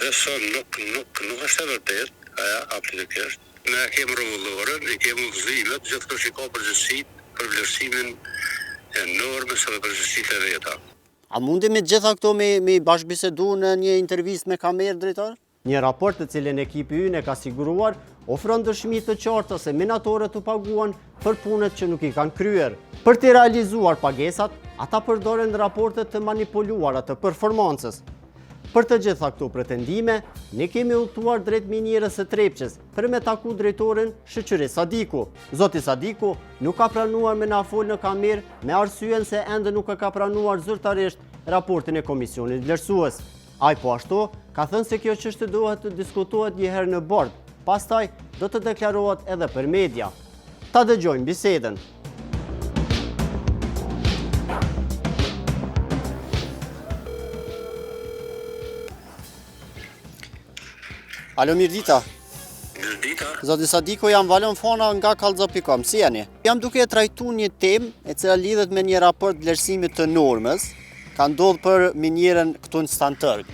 Besa nuk nuk nuk është e vërtetë, aja absolutisht. Ne e kemi rregulloren, i kemi udhëzimet, gjithkush i ka përgjegjësitë për vlerësimin e normës edhe përgjegjësitë e veta. A mundemi të gjitha këto me me i bashkëbisedu në një intervistë me kamerë, drejtor? Një raport të cilin ekipi ynë e ka siguruar, ofron dëshmi të qarta se minatorët u paguan për punët që nuk i kanë kryer. Për t'i realizuar pagesat, ata përdoren raporte të manipuluara të performancës. Për të gjitha këto pretendime, ne kemi udhëtuar drejt minierës së Trepçës për me taku drejtorin Shyqyri Sadiku. Zoti Sadiku nuk ka pranuar me na fol në kamerë me arsyen se ende nuk e ka pranuar zyrtarisht raportin e komisionit vlerësues. Ai po ashtu ka thënë se kjo çështje duhet të diskutohet një herë në bord, pastaj do të deklarohet edhe për media. Ta dëgjojmë bisedën. Alo, mirëdita. Mirëdita. Zoti Sadiku, jam Valon Fana nga kallxo.com. Si jeni? Jam duke e trajtu një temë e cila lidhet me një raport vlerësimit të normës, ka ndodhë për minierën këtu në Stantërg.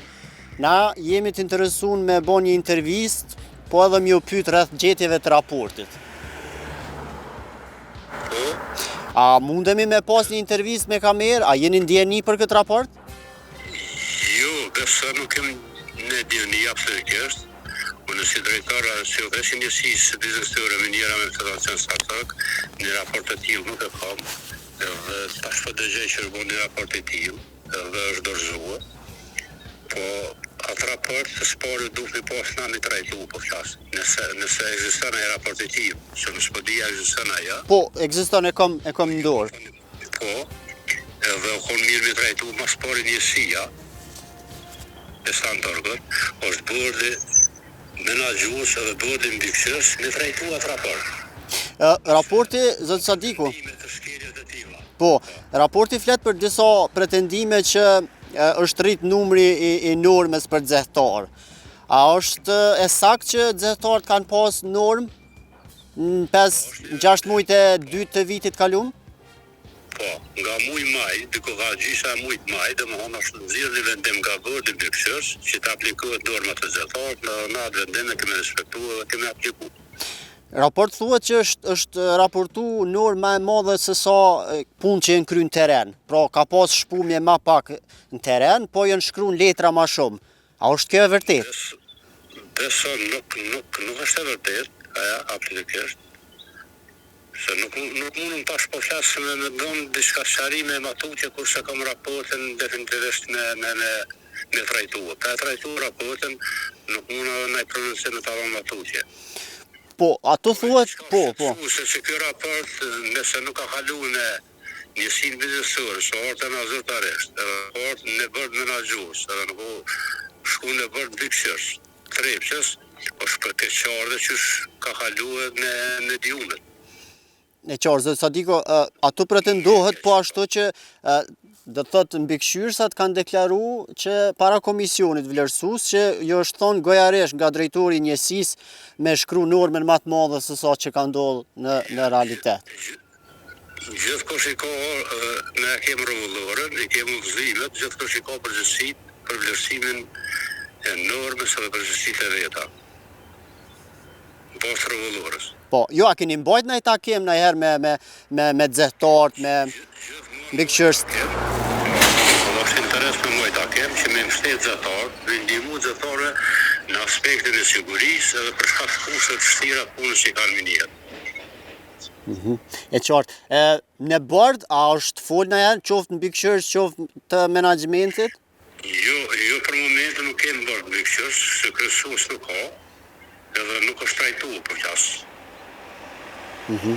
Na jemi të interesun me bo një intervistë, po edhe me ju pyt rreth gjetjeve të raportit. Po? A mundemi me pas një intervistë me kamerë? A jeni në dijeni për këtë raport? Jo, besa nuk jem në dijeni absolutisht. Unë si drejtor, si udhëheqës i njësisë biznesore miniera me eksploatacion Stantërg, një raport të tillë nuk e kam. Edhe tash po dëgjoj që është bërë një raport i tillë dhe është dorëzuar. Po atë raport së pari duhet me pas na me trajtu, po flas. Nëse nëse ekziston ai raport i tillë, se unë s'po di a ekziston ai, a? Po, ekziston e kam e kam në dorë. Po, edhe u kon mirë me trajtu ma s'pari njësia e Stantërgut, është bordi menaxhues edhe bordi mbikëqyrës me trajtu atë raport. Raporti, zoti Sadiku. Po, raporti flet për disa pretendime që është rrit numri i, i normës për xehtar. A është e saktë që xehtarët kanë pas normë në 5-6 mujt e dytë të vitit kalum? Po, nga muj maj, diku ka gjysa e mujt maj, domethonë është nxjerrë një vendim nga bordi mbikëqyrës që të aplikohet norma te xehtarët, edhe na atë vendim e kemi respektu edhe kemi apliku. Raport thuhet që është është raportu normë ma e madhe se sa punë që janë kry në terren. Pra ka pas shpumje ma pak në terren, po janë shkru në letra ma shumë. A është kjo e vërtetë? Besa nuk nuk nuk është e vërtetë, aja absolutisht. Se nuk nuk mundem tash po flas me me dhënë diçka sqarime ma tutje kur s'e kam raportin definitivisht me me me me trajtu. Pa e trajtu raportin nuk mund edhe naj prononcim me ta dhënë ma tutje. Po, ato thuhet, po, po. Se se ky raport nëse nuk ka kalu në njësinë biznesore, s'ka ardhë te na zyrtarisht, edhe ka ardhë në bord menaxhues, edhe nuk u shku në bord mbikëqyrës. Trepçës, është për keqardhje qysh ka kalue me mediumet. E qartë, zoti Sadiku, aty pretendohet po ashtu që do të thotë mbikëqyrësat kanë deklaru që para komisionit vlerësues që ju është thonë gojarisht nga drejtori i njësisë me shkru normën ma të madhe se sa që ka ndodhur në në realitet. Gjithkush i ka, ne e kemi rregulloren, i kemi udhëzimet, gjithkush i ka përgjegjësitë për vlerësimin e normës edhe përgjegjësitë e veta në bazë të rregullores. Po, ju a keni mbajt naj takim najherë me me me me xehtarët, me mbikëqyrës? Po, është interes me mbajt takim që me mbështet xehtarët, me ndihmu xehtarëve në aspektin e sigurisë edhe për shkak të kushteve të vështira të punës që kanë minierë. Mhm. E qartë. E, në bord, a është fol najherë, qoftë mbikëqyrës, qoftë të menaxhmentit? Jo, jo për momentin nuk kemi bord mbikëqyrës, se kryesues nuk ka, edhe nuk është trajtu, po flas. Mhm.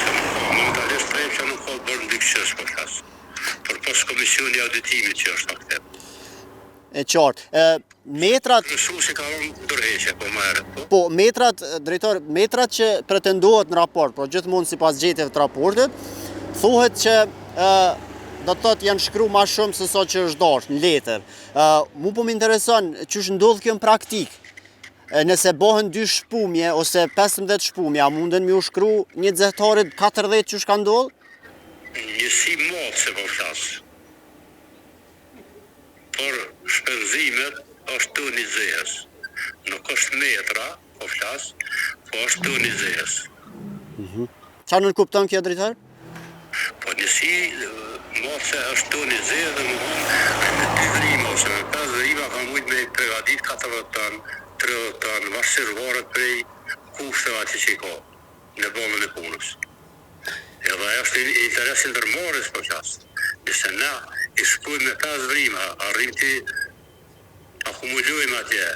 Se nuk ka, momentalisht Trepça nuk ka bord mbikëqyrës, po flas. Përpos komisioni i auditimit që është aktiv. E qartë. E, metrat... Kryesuesi ka dhënë dorëheqje, po më herët, po? Po, metrat, drejtor, metrat që pretendohet në raport, po gjithmonë sipas gjetjeve të raportit, thuhet që e, do të thotë janë shkru ma shumë se sa që është dashtë në letër. E, mu po më intereson, qysh ndodh kjo në praktikë? E, nëse bohen dy shpumje ose 15 shpumje, a munden me u shkru një xehtarit 40 qysh ka ndodhë? Njësi matëse po flas. Por shpenzimet. është toni i xehës. Nuk është metra, po flas, po është toni i xehës. Mhm. Ça nënkupton kjo drejtor? Po njësi matëse është toni i xehës, domethonë, ai me dy vrima ose me pesë vrima ka mujtë me pregadit 40 ton, 30 ton, varësisht varet prej kushteve atje që i ka në ballën e punës. Edhe ajo është interes i ndërmarrjes po flas. Nëse na i shpujmë me pesë vrima, arrijmë t'i akumulojmë atje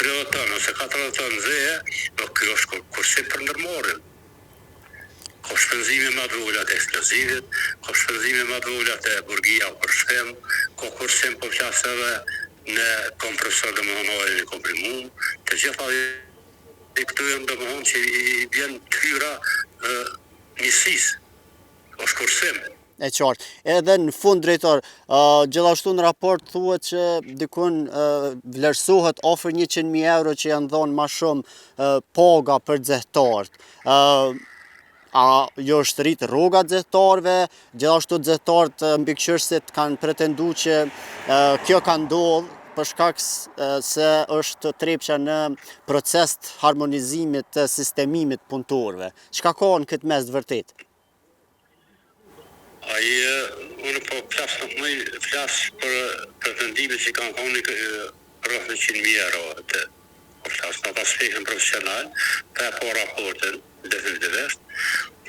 30 ton ose 40 ton xehe, po kjo është kursim për ndërmarrjen. Ka shpenzime ma të vogla të eksplozivit, ka shpenzime ma të vogla te burgia për shpim, ka kursim po flas edhe në kompresor domethonë ajrin e komprimum, të gjitha këto janë domethonë që i bjen të hyra njësisë, është kursim. E qartë. Edhe në fund drejtor, gjithashtu në raport thuhet që dikun vlerësohet afër 100.000 euro që janë dhonë ma shumë paga për xehtarët. A ju është rritë rroga xehtarëve, gjithashtu xehtarët mbikëqyrësit kanë pretendu që kjo ka ndodhë për shkak se është Trepça në proces të harmonizimit të sistemimit punëtorëve. Çka ka në këtë mes të vërtetë? Ai, unë po flas nuk muj flas për pretendimet që kanë thonë rreth 100.000 euro atë. Po flas në atë aspektin profesional, pa e pa raportin definitivisht,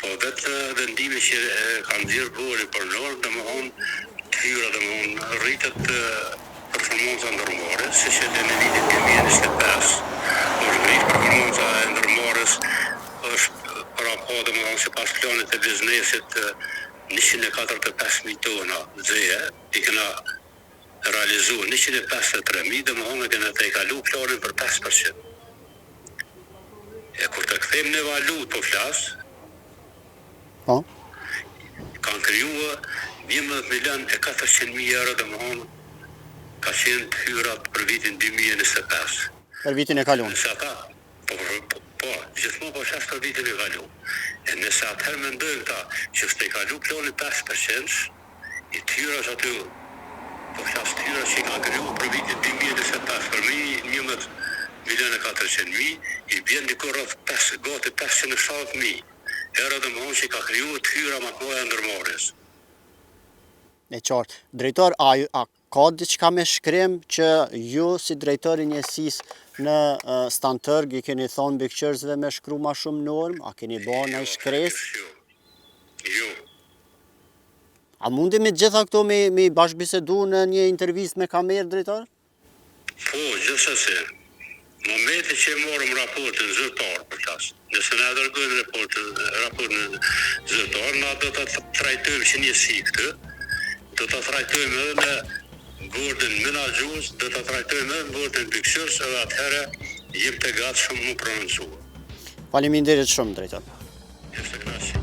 po vetë vendimi që ka nxjerrë bordi për normë, domethonë të hyra, domethonë rritet performanca e ndërmarrjes, siç edhe në vitin 2025, është ngritë performanca e ndërmarrjes, është parapa domethënë sipas planit të biznesit 145.000 tona xehe, i kena realizu 153.000, domethënë e kena tejkalu planin për 5%. E kur të kthejmë në valutë po flas, Po. Kanë kriju 11 milion e 400 mijë euro, domethonë, ka qenë të hyrat për vitin 2025. Për vitin e kalun. Nëse ata, po, po, po, gjithmonë po flas për vitin e kalu. E nëse atëherë mendojmë ta që është tejkalu plani 5%, i të hyrat aty, po flas të hyrat që i kanë kriju për vitin 2025, për 11 milion e 400 mijë, i bjen diku rreth 5, gati 570 mijë euro domethonë që i ka kriju të hyra ma të mëdha ndërmarrjes. E qartë. Drejtor, a, a ka diçka me shkrim që ju si drejtor i njësisë në Stantërg i keni thonë mbikëqyrësve me shkru ma shumë normë? A keni bo naj shkresë? Jo, jo. A mundemi të gjitha këto me, me bashkëbisedu në një intervistë me kamerë, drejtor? Po, gjithsesi. Momenti që e morëm raportin zyrtar, po flas. Nëse na e dërgojnë raportin, raportin zyrtar, na do ta trajtojmë si njësi këtë, do ta trajtojmë edhe në bordin menaxhues, do ta trajtojmë edhe në bordin mbikëqyrës, edhe atëherë jemi të gatshëm mu prononcu. Faleminderit shumë, drejtor. Është kënaqësi.